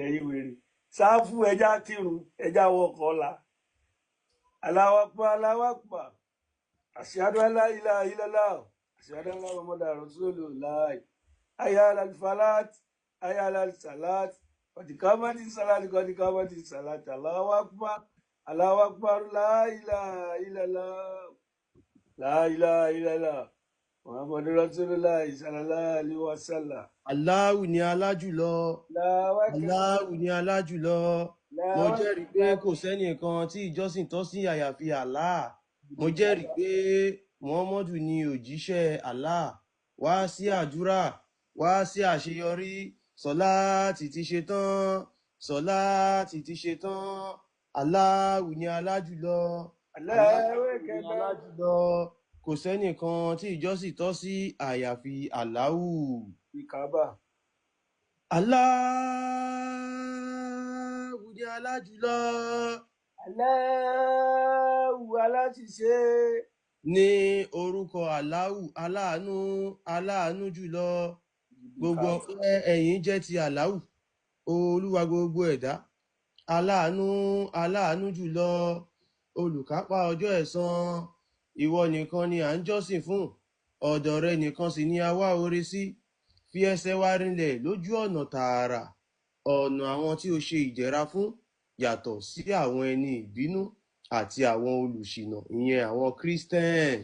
Ẹ̀yin wèrè sáfù, ẹja kírun, ẹja wọkọ̀ ọ̀la. Allahu Akbar, Allahu Akbar, ashhadu an la ilaha illallah, ashhadu anna Muhammadan rasulullah, hayya alal falat, hayya alal salat, qad qamati salat, qad qamati salat, Allahu Akbar, Allahu Akbar, la ilaha illallah, la ilaha illallah, Muhammadu rasulullah sallallahu alaihi wasallam. Allahu ni alájùlọ. Allahu Akbar. Allahu ni alájùlọ. Mo Allahu jẹ́rìí pé kò sẹ́nìkan tí ìjọsìn tọ́ sí àyàfi Allah. Mo jẹ́rìí pé Muhammadu ni òjíṣẹ́ Allah. Wá sí àdúrà, wá sí àṣeyọrí. Sọláàtì ti ṣe tán, sọláàtì ti ṣe tán. Allahu ni alájùlọ. Allahu Allahu ni Akbar. alájùlọ. Kò sẹ́nìkan tí ìjọsìn tọ́ sí àyàfi Allahu. Ìkàbà. Allahu ni alájùlọ. Allahu aláṣìṣe. Ní orúkọ Allahu, aláàánú, aláàánú jùlọ. Gbogbo Ìkàbà. ọpẹ́ ẹ̀yìn jẹ́ ti Allahu, olúwa gbogbo ẹ̀dá, aláàánú, aláàánú jùlọ, olùkápá ọjọ́ ẹ̀san. Ìwọ nìkan ni à ń jọ́sìn fún, ọ̀dọ̀ rẹ nìkan sì ni a wá oore sí. Fi ẹsẹ̀ wa rinlẹ̀ lójú ọ̀nà tààrà, ọ̀nà àwọn tí o ṣe ìdẹ̀ra fún, yàtọ̀ sí àwọn ẹni ìbínú àti àwọn olùṣìnà, ìyẹn àwọn Christian.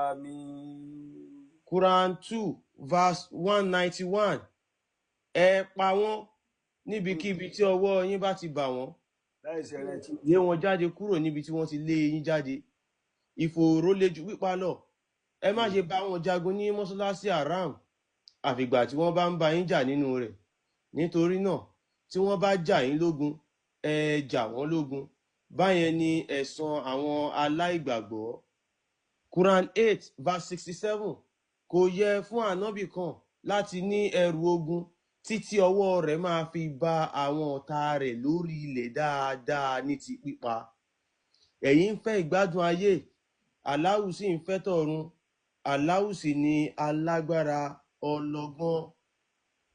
Àmín. Quran 2 verse 191. Ẹ pa wọ́n níbikíbi tí ọwọ́ yín bá ti bà wọ́n. Láì ṣẹlẹ̀ tí. Lé wọn jáde kúrò níbi tí wọ́n ti lé yín jáde. Ìfòòró le ju pípa lọ. Ẹ má ṣe bá wọn jagun ní mọ́ṣáláṣí haram àfìgbà tí wọ́n bá ń bá yín jà nínú rẹ̀. Nítorí náà, tí wọ́n bá jà yín lógun, ẹ jà wọ́n lógun. Báyẹn ni ẹ̀san àwọn aláìgbàgbọ́. Quran 8 verse 67. Kò yẹ fún ànábì kan láti ní ẹrù ogun títí ọwọ́ rẹ̀ máa fi ba àwọn ọ̀tá rẹ̀ lórí ilẹ̀ dáadáa ní ti pípa. Ẹ̀yin ń fẹ́ ìgbádùn ayé, Allahu sì ń fẹ́ tọ̀run. Allahu sì ni alágbára, ọlọ́gbọ́n.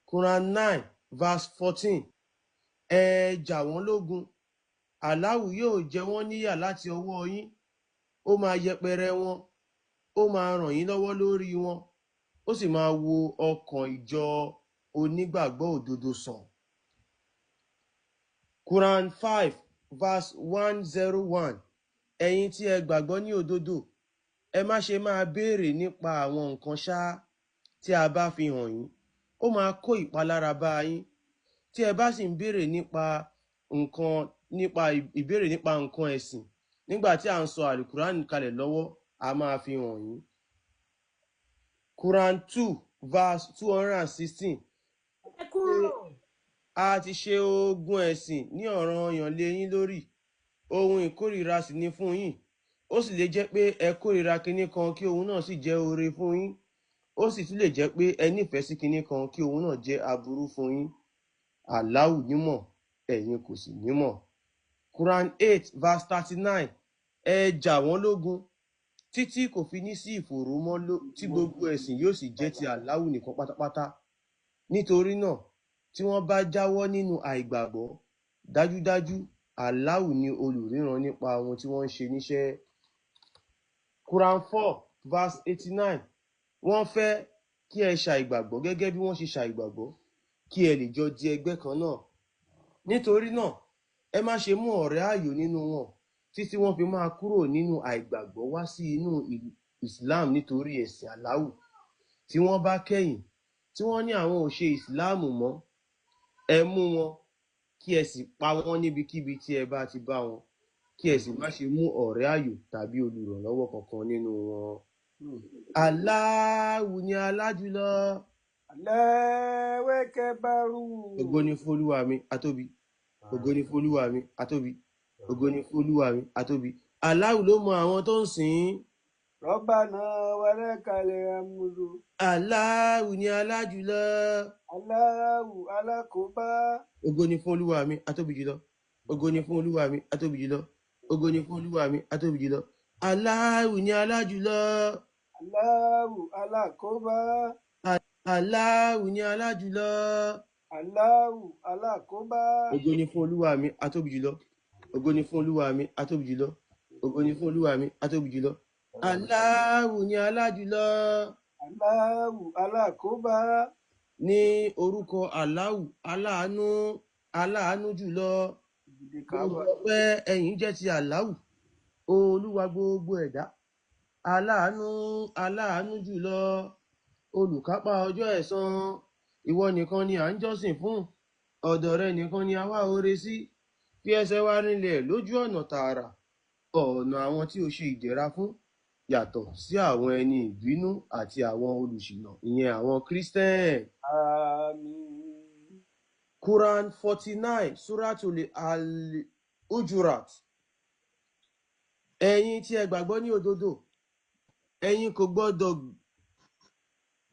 Quran 9 verse 14. Ẹ jà wọ́n lógun, Allahu yóò jẹ wọ́n níyà láti ọwọ́ yín. Ó máa yẹpẹrẹ wọn, ó máa ràn yín lọ́wọ́ lórí wọn, ó sì máa wo ọkàn ìjọ onígbàgbọ́ òdodo sàn. Quran 5 verse 101. Ẹ̀yin tí ẹ gbàgbọ́ ní òdodo, ẹ má ṣe máa béèrè nípa àwọn nǹkan ṣá tí a bá fi hàn yín, ó máa kó ìpalára bá yín. Tí ẹ bá sì ń béèrè nípa nǹkan, nípa ìbéèrè nípa nǹkan ẹ̀sìn nígbà tí à ń sọ àlùkùránì kalẹ̀ lọ́wọ́, a máa fi hàn yín. Quran 2 verse 216. Ẹ kúrò. A ti ṣe ogun ẹ̀sìn ní ọ̀ranyàn lé yín lórí, ohun ìkórìíra sì ni fún yín. Ó sì lè jẹ́ pé ẹ kórìíra kinní kan kí ohun náà sì jẹ́ oore fún yín. Ó sì tún lè jẹ́ pé ẹ nífẹ̀ẹ́ sí kinní kan kí ohun náà jẹ́ aburú fún yín. Allahu nímọ̀, ẹ̀yin kò sì nímọ̀. Quran 8 verse 39. Ẹ jà wọ́n lógun títí kò fi ní sí ìfòòró mọ́, tí gbogbo ẹ̀sìn yóò sì jẹ́ ti Allahu nìkan pátápátá. Nítorí náà, tí wọ́n bá jáwọ́ nínú àìgbàgbọ́, dájúdájú Allahu ni olùríran nípa ohun tí wọ́n ń ṣe níṣẹ́. Quran 4 verse 89. Wọ́n fẹ́ kí ẹ ṣàìgbàgbọ́ gẹ́gẹ́ bí wọ́n ṣe ṣàìgbàgbọ́, kí ẹ lè jọ di ẹgbẹ́ kan náà. Nítorí náà, ẹ má ṣe mú ọ̀rẹ́ ààyò nínú wọn títí wọ́n fi máa kúrò nínú àìgbàgbọ́ wá sí inú Islam nítorí ẹ̀sìn Allahu. Tí wọ́n bá kẹ̀yìn, tí wọ́n ní àwọn ò ṣe Islam mọ́, ẹ mú wọn kí ẹ sì pa wọ́n níbikíbi tí ẹ bá ti bá wọn, kí ẹ sì má ṣe mú ọ̀rẹ́ ààyò tàbí olùrànlọ́wọ́ kankan nínú wọn. Allahu ni alájùlọ. Allahu Akbar. Ògo ni fún Olúwa mi, atóbi. Ògo ni fún Olúwa mi, atóbi. Ògo ni fún Olúwa mi, atóbi. Allahu ló mọ àwọn tó ń sìn ín. Rabbana walakal hamdu. Allahu ni alájùlọ. Allahu alákòóbá. Ògo ni fún Olúwa mi, atóbi jùlọ. Ògo ni fún Olúwa mi, atóbi jùlọ. Ògo ni fún Olúwa mi, atóbi jùlọ. Allahu ni alájùlọ. Allahu alákòóbá. Allahu ni alájùlọ. Aláwù alákóbá. Ògo ni fún Olúwa mi atóbi jùlọ. Ògo ni fún Olúwa mi atóbi jùlọ. Ògo ni fún Olúwa mi atóbi jùlọ. Aláwù ni alájùlọ. Aláwù alákóbá. Ní orúkọ Aláwù aláàánú aláàánú jùlọ. Ìdìde Gbogbo Káàbà. ọpẹ́ ẹ̀yìn jẹ́ ti Aláwù Olúwa gbogbo ẹ̀dá. Aláàánú aláàánú jùlọ. Olùkápá ọjọ́ ẹ̀san. Ìwọ nìkan ni à ń jọ́sìn fún. Ọ̀dọ̀ rẹ nìkan ni a wá oore sí. Fi ẹsẹ̀ wa rinlẹ̀ lójú ọ̀nà tààrà. Ọ̀nà àwọn tí o ṣe ìdẹ̀ra fún yàtọ̀ sí àwọn ẹni ìbínú àti àwọn olùṣìnà, ìyẹn àwọn Christian. Àmín. Quran 49, Suratul Al-Hujurat. Ẹ̀yin tí ẹ gbàgbọ́ ní òdodo, ẹ̀yin kò gbọ́dọ̀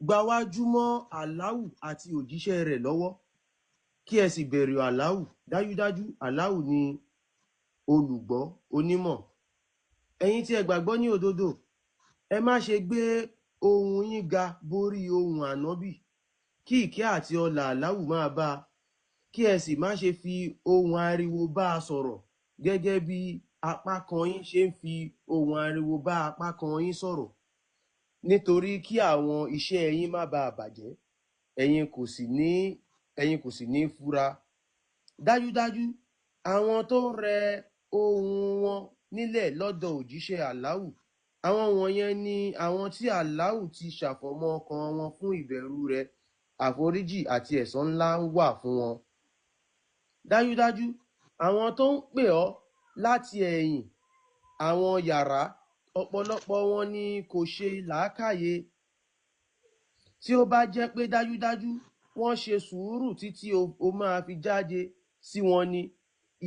gbáwájú mọ́ Aláwù àti òjíṣẹ́ rẹ̀ lọ́wọ́, kí ẹ sì bẹ̀rù Aláwù. Dájúdájú, Aláwù ni olùgbọ́ onímọ̀. Ẹ̀yin tí ẹ gbàgbọ́ ní òdodo, ẹ má ṣe gbé ohùn yín ga borí ohùn ànábì, kí ìkẹ́ àti ọlà Aláwù máa bá a, kí ẹ sì má ṣe fi ohùn ariwo bá a sọ̀rọ̀ gẹ́gẹ́ bí apá kan yín ṣe ń fi ohùn ariwo bá apá kan yín sọ̀rọ̀, nítorí kí àwọn iṣẹ́ yín má baà bàjẹ́, ẹ̀yin kò sì ní fura. Dájúdájú, àwọn tó ń rẹ ohùn wọn nílẹ̀ lọ́dọ̀ òjíṣẹ́ Aláwù, àwọn wọ̀nyẹn ni àwọn tí Aláwù ti ṣàfọ̀mọ́ ọkàn wọn fún ìbẹ̀rù rẹ̀. Àforíjì àti ẹ̀san ńlá ń wà fún wọn. Dájúdájú, àwọn tó ń pè ọ́ láti ẹ̀yìn àwọn yàrá, ọ̀pọ̀lọpọ̀ wọn ni kò ṣe làákàyè. Tí ó bá jẹ́ pé dájúdájú wọ́n ṣe sùúrù títí o máa fi jáde sí wọn ni,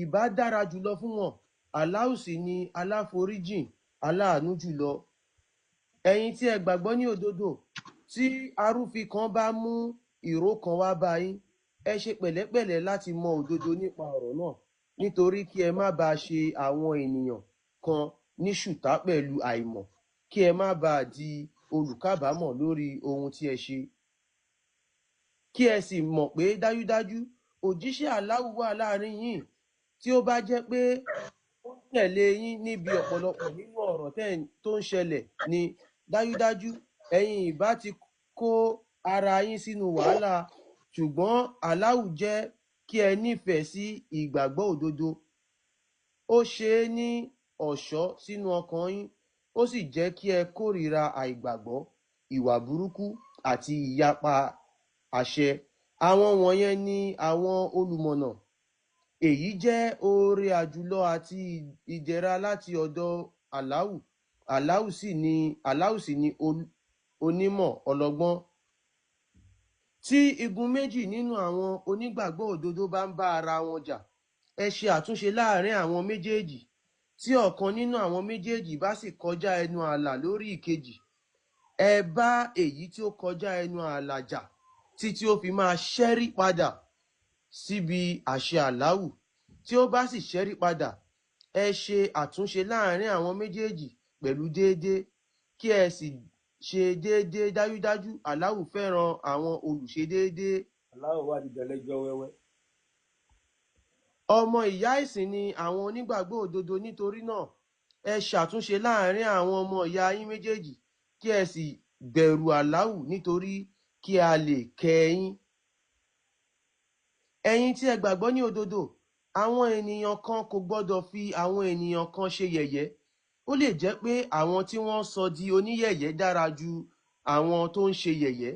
ìbá dára jùlọ fún wọn. Aláwù sì ni aláforíjìn aláàánú jùlọ. Ẹ̀yin tí ẹ gbàgbọ́ ní òdodo, tí arúfin kan bá mú ìró kan wá bá yín, ẹ ṣe pẹ̀lẹ́pẹ̀lẹ́ láti mọ òdodo nípa ọ̀rọ̀ náà, nítorí kí ẹ má bàa ṣe àwọn ènìyàn kan ní ṣùtá pẹ̀lú àìmọ̀, kí ẹ má bàa di olùkábàámọ̀ lórí ohun tí ẹ ṣe. Kí ẹ sì mọ̀ pé dájúdájú òjíṣẹ́ Aláwù wà láàrin yín. Tí ó bá jẹ́ pé ó ń tẹ̀lé yín níbi ọ̀pọ̀lọpọ̀ nínú ọ̀rọ̀ tó ń ṣẹlẹ̀ ni, dájúdájú ẹ̀yin ìbá ti kó ara yín sínú wàhálà. Ṣùgbọ́n Aláwù jẹ́ kí ẹ nífẹ̀ẹ́ sí ìgbàgbọ́ òdodo. Ó ṣe é ní ọ̀ṣọ́ sínú ọkàn yín, ó sì jẹ́ kí ẹ kórìíra àìgbàgbọ́, ìwà burúkú àti ìyapa àṣẹ. Àwọn wọ̀nyẹn ni àwọn olùmọ̀nà. Èyí jẹ́ oore àjùlọ àti ìdẹ̀ra láti ọ̀dọ̀ Aláwù. Aláwù sì ni onímọ̀ ọlọ́gbọ́n. Tí igun méjì nínú àwọn onígbàgbọ́ òdodo bá ń bá ara wọn jà, ẹ ṣe àtúnṣe láàrin àwọn méjèèjì. Tí ọ̀kan nínú àwọn méjèèjì bá sì kọjá ẹnu ààlà lórí ìkejì, ẹ bá èyí tí ó kọjá ẹnu ààlà jà títí ó fi máa ṣẹ́rí padà síbi àṣẹ Aláwù. Tí ó bá sì ṣẹ́rí padà, ẹ ṣe àtúnṣe láàrin àwọn méjèèjì pẹ̀lú déédéé, kí ẹ sì ṣe déédéé. Dájúdájú, Aláwù fẹ́ràn àwọn olùṣe déédéé. Aláwù wà ní ìdẹ́lẹ́jọ́ wẹ́wẹ́. Ọmọ ìyá ìsìn ni àwọn onígbàgbọ́ òdodo. Nítorí náà, ẹ ṣàtúnṣe láàrin àwọn ọmọ ìyá yín méjèèjì, kí ẹ sì bẹ̀rù Aláwù, nítorí kí a lè kẹ́ yín. Ẹ̀yin tí ẹ gbàgbọ́ ní òdodo, àwọn ènìyàn kan kò gbọ́dọ̀ fi àwọn ènìyàn kan ṣe yẹ̀yẹ́. Ó lè jẹ́ pé àwọn tí wọ́n sọ di oníyẹ̀yẹ́ dára ju àwọn tó ń ṣe yẹ̀yẹ́.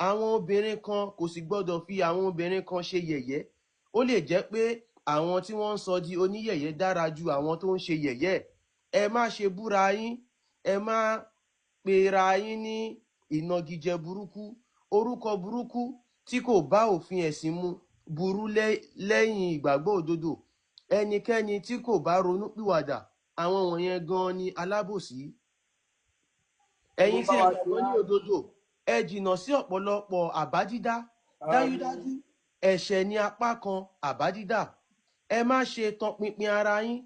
Àwọn obìnrin kan kò sì gbọ́dọ̀ fi àwọn obìnrin kan ṣe yẹ̀yẹ́. Ó lè jẹ́ pé àwọn tí wọ́n sọ di oníyẹ̀yẹ́ dára ju àwọn tó ń ṣe yẹ̀yẹ́. Ẹ má ṣe búra yín, ẹ má pera yín ní ìnagijẹ burúkú. Orúkọ burúkú tí kò bá òfin ẹ̀sìn mu burú lẹ́yìn ìgbàgbọ́ òdodo. Ẹnikẹ́ni tí kò bá ronú pìwàdà, àwọn wọ̀nyẹn gan-an ni alábòsí. Ẹ̀yin Bá tí ẹ wa ṣe gbàgbọ́ ní á. òdodo, ẹ jìnnà sí ọ̀pọ̀lọpọ̀ àbá dídá. Àmín. Dájúdájú, ẹ̀ṣẹ̀ ni apá kan àbá dídá. Ẹ má ṣe tọpinpin ara yín,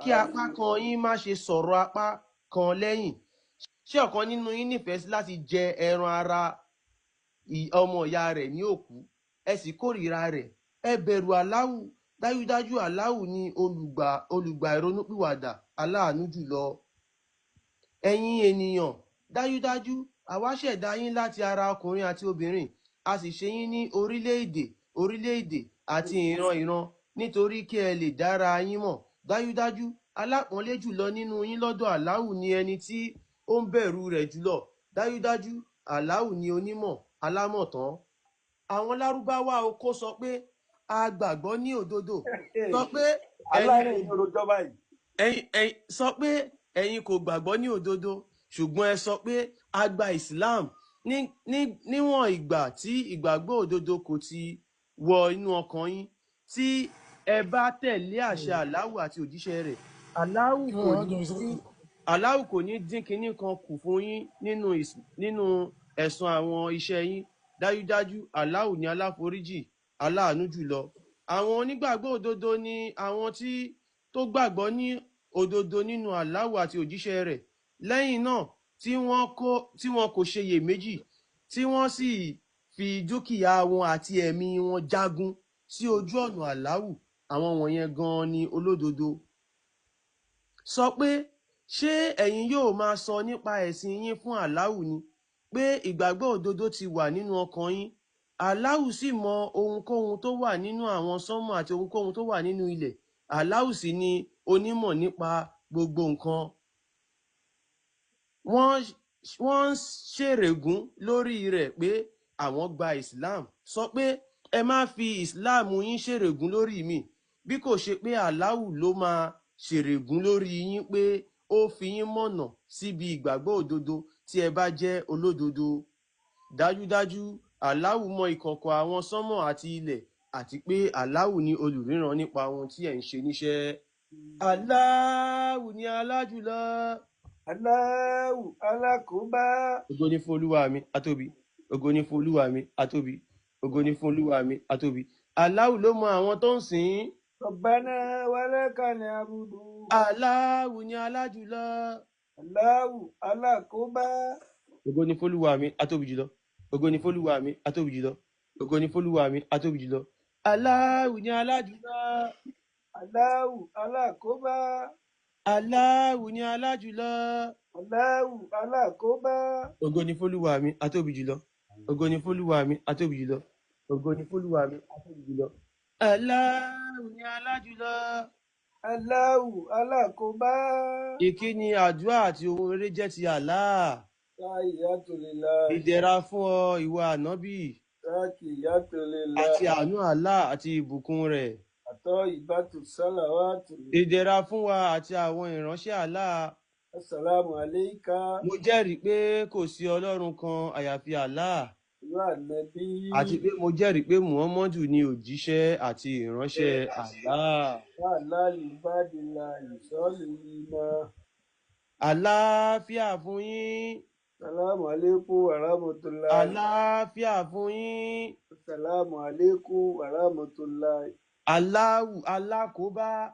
kí apá Àmín. kan yín má ṣe sọ̀rọ̀ apá kan lẹ́yìn. Ṣé ọ̀kan nínú yín nífẹ̀ẹ́ sí láti jẹ ẹran ara ọmọ ìyá rẹ̀ ní òkú? Ẹ sì kórìíra rẹ̀. Ẹ bẹ̀rù Aláwù. Dájúdájú Aláwù ni olùgbà ìrònúpìwàdà, aláàánú jùlọ. Ẹ̀yin ènìyàn, dájúdájú àwa ṣẹ̀dá yín láti ara ọkùnrin àti obìnrin, a sì ṣe yín ní orílẹ̀-èdè orílẹ̀-èdè àti ìran ìran nítorí kí ẹ lè dára yín mọ̀. Dájúdájú alápọ̀nlé jùlọ nínú yín lọ́dọ̀ Aláwù ni ẹni tí ó ń bẹ̀rù rẹ̀ jùlọ. Dájúdájú Aláwù ni onímọ̀ alámọ̀tán. Àwọn Lárúbáwá oko sọ pé a gbàgbọ́ ní òdodo. Sọ pé ẹ̀yin Aláìní ní orojọ́ báyìí. ẹ̀yin sọ pé ẹ̀yin kò gbàgbọ́ ní òdodo, ṣùgbọ́n ẹ sọ pé a gba Islam níwọ̀n ìgbà tí ìgbàgbọ́ òdodo kò ti wọ inú ọkàn yín. Tí ẹ bá tẹ̀lé àṣẹ Aláwù àti òjíṣẹ́ rẹ̀, Aláwù kò ní dín Aláwù kò ní dín kinní kan kù fún yín nínú ẹ̀san àwọn iṣẹ́ yín. Dájúdájú Aláwù ni aláforíjì, aláàánú jùlọ. Àwọn onígbàgbọ́ òdodo ni àwọn tí tó gbàgbọ́ ní òdodo nínú Aláwù àti òjíṣẹ́ rẹ̀, lẹ́yìn náà tí wọn kò ṣeyèméjì, tí wọ́n sì fi dúkìá wọn àti ẹ̀mí wọn jagun sí ojú ọ̀nà Aláwù. Àwọn wọ̀nyẹn gan-an ni olódodo. Sọ pé ṣé ẹ̀yin yóò máa sọ nípa ẹ̀sìn yín fún Aláwù ni pé ìgbàgbọ́ òdodo ti wà nínú ọkàn yín? Aláwù sì mọ ohunkóhun tó wà nínú àwọn sánmọ̀ àti ohunkóhun tó wà nínú ilẹ̀. Aláwù sì ni onímọ̀ nípa gbogbo nǹkan. Wọ́n ń ṣèrègùn lórí rẹ̀ pé àwọn gba Islam. Sọ pé ẹ má fi Islam yín ṣèrègùn lórí mi, bí kò ṣe pé Aláwù ló máa ṣèrègùn lórí yín pé ó fi yín mọ̀nà síbi ìgbàgbọ́ òdodo tí ẹ bá jẹ́ olódodo. Dájúdájú Aláwù mọ ìkọ̀kọ̀ àwọn sánmọ̀ àti ilẹ̀, àti pé Aláwù ni olùríran nípa ohun tí ẹ̀ ń ṣe níṣẹ́. Aláwù ni alájùlọ. Aláwù alákòóbá. Ògo ni fún Olúwa mi, atóbi. Ògo ni fún Olúwa mi, atóbi. Ògo ni fún Olúwa mi, atóbi. Aláwù ló mọ àwọn tó ń sìn ín. Rabbana walakal hamdu. Aláwù ni alájùlọ. Aláwù alákòóbá. Ògo ni fún Olúwa mi, atóbi jùlọ. Ògo ni fún Olúwa mi, atóbi jùlọ. Ògo ni fún Olúwa mi, atóbi jùlọ. Aláwù ni alájùlọ. Aláwù alákòóbá. Aláwù ni alájùlọ. Aláwù alákòóbá. Ògo ni fún Olúwa mi, atóbi jùlọ. Ògo ni fún Olúwa mi, atóbi jùlọ. Ògo ni fún Olúwa mi, atóbi jùlọ. Aláwù ni alájùlọ. Aláwù alákòóbá. Ìkíni, àdúrà àti ohun rere jẹ́ ti Allah. Láìyátòlélá. Ìdẹ̀ra fún ọ, ìwọ ànábì, Lákìyátòlélá. àti àánú Allah àti ìbùkún rẹ̀. Àtọ́ ìbátú sálàwátù. Ìdẹ̀ra fún wa àti àwọn ìránṣẹ́ Allah. Assalamu alayka. Mo jẹ́rìí pé kò sí Ọlọ́run kan àyàfi Allah, Ìwọ ànábì. àti pé mo jẹ́rìí pé Muhammadu ni òjíṣẹ́ àti ìránṣẹ́ Allah. Aláàlú bádìlà ìsọ́lù iná. Àlàáfíà fún yín. Salamu alaikum wa rahmatullahi. Àlàáfíà fún yín. Salamu alaikum wa rahmatullahi. Aláwù alákòóbá.